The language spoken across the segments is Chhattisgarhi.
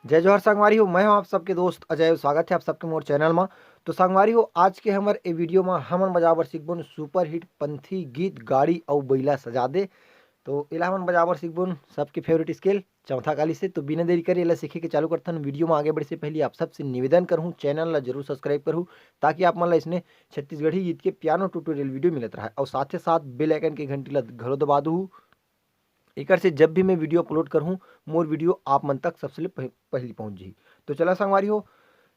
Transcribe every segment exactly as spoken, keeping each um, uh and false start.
जय जोहार संगवारी हो, मैं हूं आप सबके दोस्त अजय। स्वागत है आप सबके मोर चैनल मा। तो संगवारी हो, आज के हमर ए वीडियो मा हमन बजाबर सीखबोन सुपरहिट पंथी गीत गाड़ी अउ बइला सजा दे। तो एला हमन बजाबर सीखबोन सबके फेवरेट स्केल चौथा काली से। तो बिना देरी करे एला सीखे के चालू करथन। वीडियो मा आगे बढ़े से पहले आप सबसे निवेदन करहूं, चैनल ला जरूर सब्सक्राइब करहू, ताकि आप मन ला इसने छत्तीसगढ़ी गीत के पियानो ट्यूटोरियल वीडियो मिलत रहे। और साथे साथ बेल आइकन के घंटी ला घलो दबा दू, एकर से जब भी मैं वीडियो अपलोड करहूं, मोर वीडियो आप मन तक सबसे ले पह-, पहली पहुंच जाही। तो चला संगवारी हो,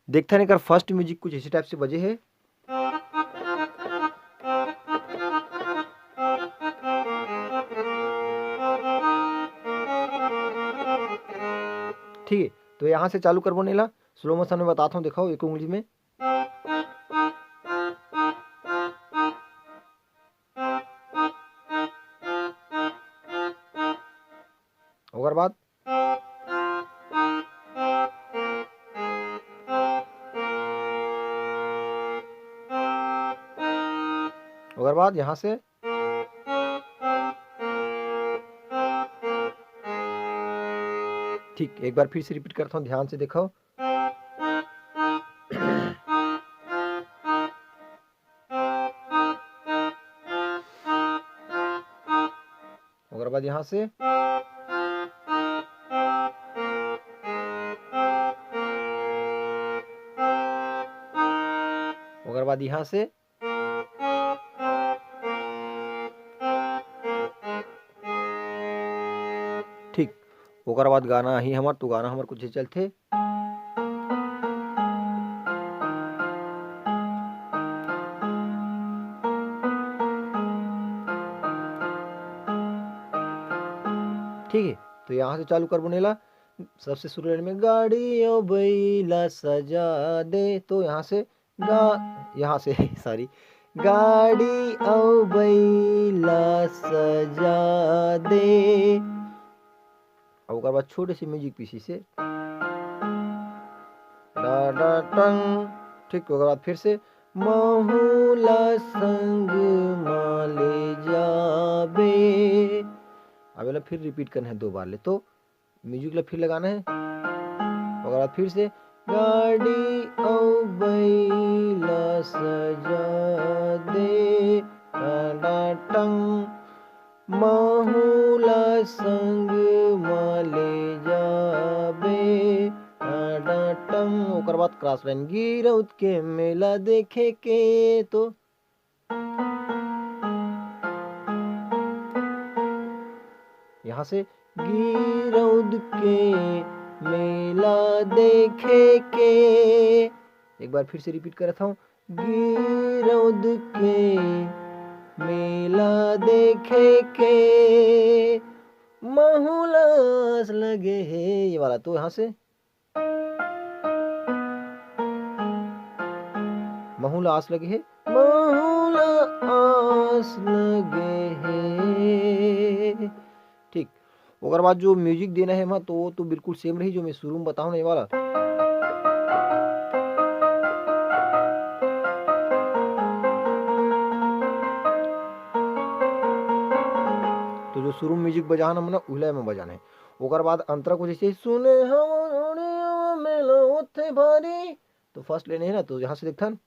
देखथन एकर फर्स्ट म्यूजिक कुछ इसी टाइप से बजे हे। ठीक है, तो यहाँ से चालू करबो नेला, स्लो मोशन में बताता हूँ, देखो एक उंगली में। ओकर बाद ओकर बाद यहाँ से ठीक एक बार फिर से रिपीट करता हूँ, ध्यान से देखो। ओकर बाद यहाँ से ओकर बाद यहाँ से ठीक, ओकर बाद गाना आही हमर, तो गाना हमर कुछ चलथे। ठीक है, तो यहाँ से चालू करबो नेला। सबसे शुरू लाइन में गाड़ी अउ बइला सजा दे, तो यहाँ से गा यहाँ से सॉरी, गाड़ी अउ बइला सजा दे। अब ओकर बाद छोटे से म्यूजिक पीछे से डा डा टंग। ठीक, ओकर बाद फिर से महूला संग मा ले जाबे। अब एला फिर रिपीट करना है दो बार ले, तो म्यूजिक ला फिर लगाना है। ओकर बाद फिर से गाड़ी अउ बइला सजा दे, टंग, महूला संग मा ले जाबे, टंग। ओकर बाद क्रॉस लाइन, गिरौद के मेला देखे के, तो यहाँ से गिरौद के मेला देखे के, एक बार फिर से रिपीट करत हूँ, गिरौद के मेला देखे के महूला आस लगे हे, ये वाला। तो यहाँ से महूला आस लगे हे, महूला आस लगे हे। ठीक, ओकर बाद जो म्यूजिक देना है वहाँ, तो वो तो बिल्कुल सेम रही जो मैं शुरू में बताऊँ ना, ये वाला। तो जो शुरू में म्यूजिक बजाना है ना, उहला में बजाना है। ओकर बाद अंतरा कुछ ऐसे, सुने हवा ओड़े हवा मेला होथे भारी। तो फर्स्ट लाइन है ना, तो यहाँ से देखथन,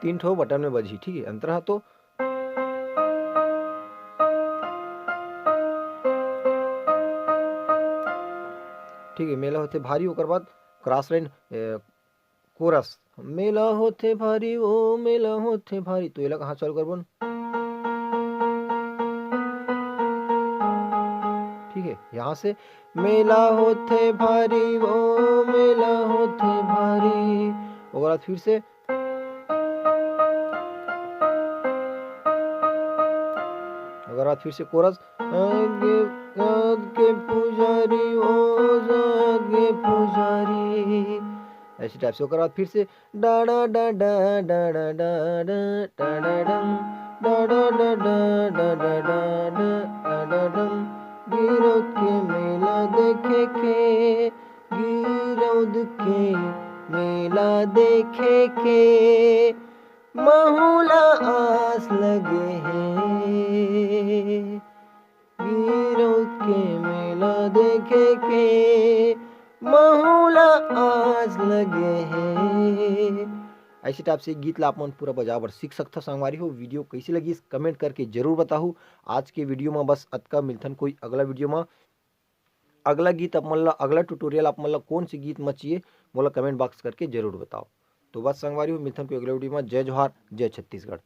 तीन ठो बटन में बजही, ठीक है, अंतरा तो ठीक है, मेला होथे भारी, ओकर बाद क्रॉस लाइन, ए, कोरस, मेला होथे भारी, ओ मेला होथे भारी। तो एला कहाँ चालू करबो? ठीक है, यहाँ से मेला होथे भारी, ओ मेला होथे भारी। ओकर बाद फिर से, ओकर बाद फिर से कोरस, आगे, आगे पुजारी, ओ जागे पुजारी। ऐसे टाइप से। ओकर बाद फिर से डा डा डा डा डा डा डा डा डा डा डम, डा डा डा डा डा डा डा डा डा डा डम। गिरौद के मेला देखे के, गिरौद के मेला देखे के, महूला आस लगे हे। गिरौद के मेला देखे के महू ला आस लगे हे। ऐसे टाइप से गीत ला आप मन पूरा बजाए बर सीख सकथव। संगवारी हो, वीडियो कैसे लगिस, कमेंट करके जरूर बताहू। आज के वीडियो में बस अतका, मिलथन कोई अगला वीडियो में। अगला गीत आप मन ला, अगला ट्यूटोरियल आप मन ला कौन से गीत में चाहिए, मोला कमेंट बॉक्स करके जरूर बताओ। तो बस संगवारी हो, मिलथन कोई अगला वीडियो में। जय जोहार, जय छत्तीसगढ़।